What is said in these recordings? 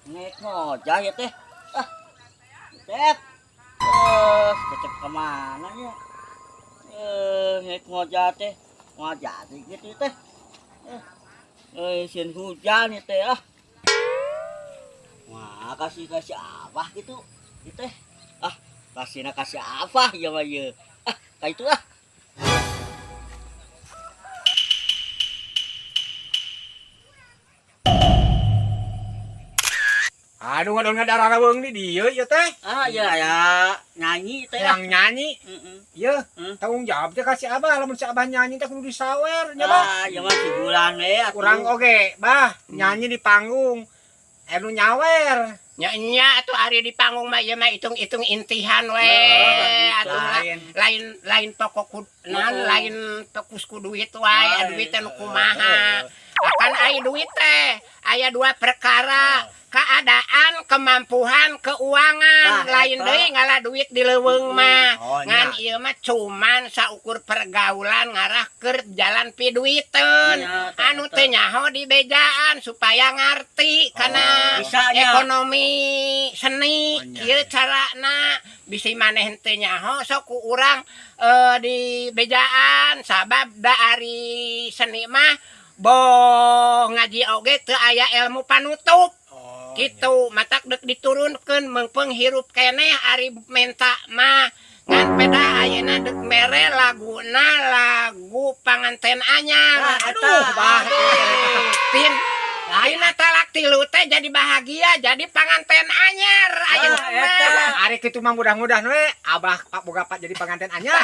Nek ngojah ya teh. Ah. Cecep. Eh, Cecep kemana ya? Eh, nek ngojah teh. Ngojah teh gitu teh. Eh, eh sieun hujan ya teh ah. Wah, kasih kasih apa gitu? Itu teh. Ah, kasih kasih apa ya mah ye. Ah, kayak itu ah. Aduh, ngadon ngadararaweung di dieu ieu teh. Ah, ya ya nyanyi teh. Yang nyanyi. Heeh. Ieu, Hmm. tanggung jawab teh ka si Abah lamun si Abah nyanyi teh kudu disawer nya, Bah. Ah, ya mah sebulan we atuh. Kurang oge, Bah, nyanyi di panggung. Anu nyawer. Nya nya atuh ari di panggung mah ieu mah hitung-hitung intihan we. Oh, Atuh lain. Lain lain pokok ku, naon, Heeh. lain fokus ku duit wae, Lain. duit teh nu kumaha. Akan aya duit teh, aya dua perkara, keadaan, kemampuan, keuangan. Tah, Lain eta. deui ngalah duit di leuweung mah. Oh, Ngan nya. ieu mah cuman saukur pergaulan ngarah keur jalan piduiteun. Nya, tah, Anu eta. teu nyaho di bejaan supaya ngarti kana Bisa nya. ekonomi seni Oh, nya. kieu carana bisi maneh teu nyaho sok ku urang di bejaan sabab da ari seni mah boh ngaji oge teu aya ilmu panutup. Oh, Gitu matak dek diturunkeun meungpeung hirup keneh ari menta mah ngan peda ayeuna dek mere laguna lagu panganten anyar. Tah, Aduh, eta. Bah. Tin Ayeuna talak tilu teh jadi bahagia jadi panganten anyar ayeuna Ah, mah. eta. Ari kitu mah mudah-mudahan we Abah pak boga pak jadi panganten anyar.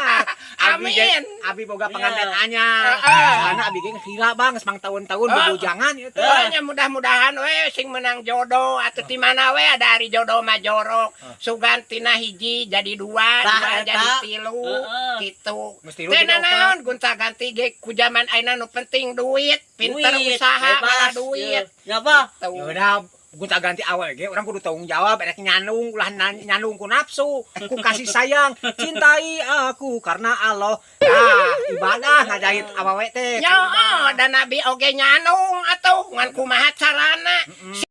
Abi Amin. Abi boga panganten Iya. anyar. Heeh. Soalna abi ge heula Bang, geus mang tahun-tahun Oh. bubujangan ieu teh. Oh, nya mudah-mudahan we sing menang jodoh atuh ti mana we ada ari jodoh mah jorok. Sugan tina hiji jadi dua, Tah, dua eta. jadi tilu Heeh. gitu. Geus tilu Teu jadi opat. naon gonta-ganti ge ku jaman ayeuna nu penting duit, pinter Duit, usaha bebas. malah duit. Ya, Bah. Gitu. Ya udah, gonta ganti awal ge urang kudu tanggung jawab rek nyandung ulah nyandung ku nafsu, ku kasih sayang, cintai aku karena Allah. Ah, ibadah ngajahit awewe teh. Nya oh, da nabi oge nyanung atuh ngan kumaha carana.